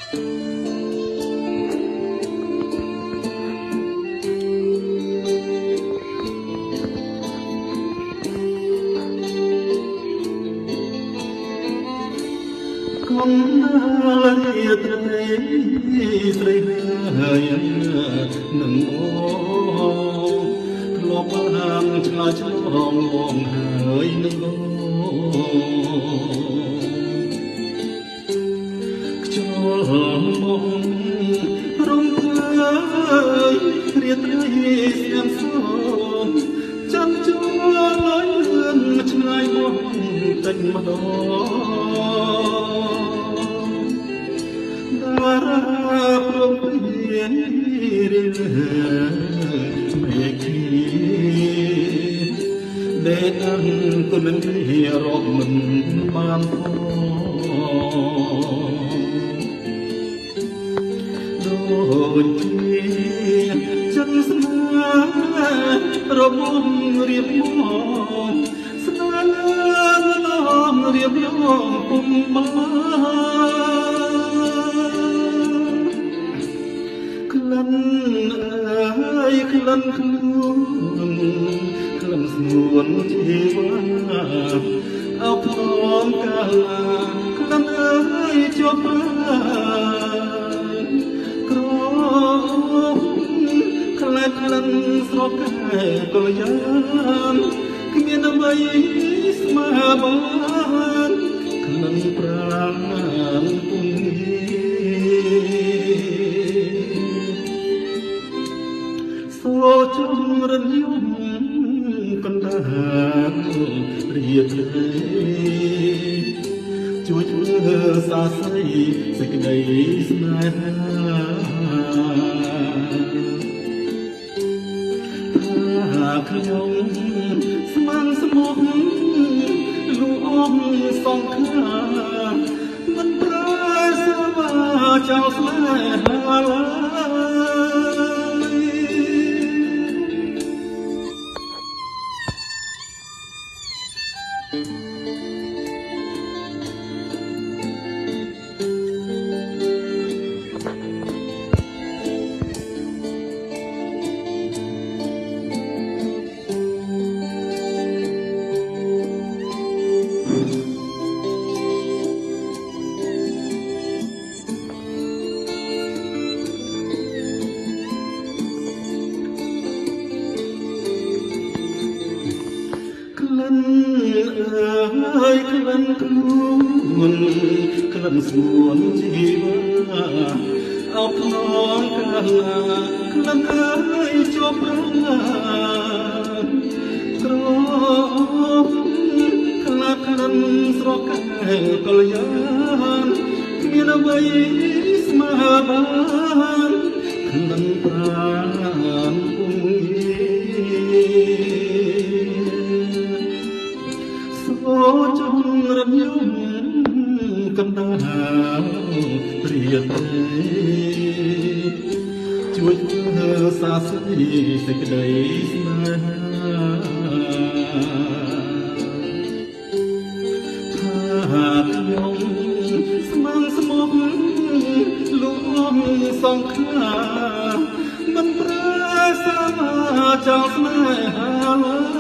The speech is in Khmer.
កណ្ដាលរាត្រីស្រីហើយនឹងអូធ្លាប់បានឆ្លើយឆ្លងលងហើយនឹងអូខ្យល់មករំភើយរាត្រីស្ងាត់សូនចាំជួលឲ្យលឿនឆ្ងាយមកតិចម្ដងតារាព្រមព្រៀងរៀនមេឃីដេកអង្គនឹងរកមិនបានផងដូចជាចិនស្នេហ៍របស់រៀបមកស្នេហ៍លងរៀបលងពុំបានក្លិនអើយក្លិនខ្លួនក្លិនស្ងួនជីវ៉ាអោផ្លងកាលាក្លិនអើយជាប់បានក្រក្លែកក្លិនស្រកែកលយានគ្មានអ្វីស្មើបានក្លិនប្រាណពុំសូជំរិនយំកណ្ដាលរាត្រីជួយធ្វើសាសីសេចក្តីស្នេហាថាខ្ញុំស្មានស្មោះលួងសងខាមិនប្រែសវាចោលស្នេហាឡើយក្លិនអើយក្លិនខ្លួនក្លិនស្ងួនជីវ៉ាអោបផ្នងកាលាក្លិនអើយជាប់ប្រាណក្រក្លាក្លិនស្រកែកលយានគ្មានអ្វីស្មើបានក្លិនប្រាណពុំសូជំរិនយំកណ្ដាលរាត្រីជួយធ្វើសាសីសេចក្តីស្នេហាថាខ្ញុំស្មានស្មោះលួងសងខាមិនប្រែសាចោលស្នេហាឡើ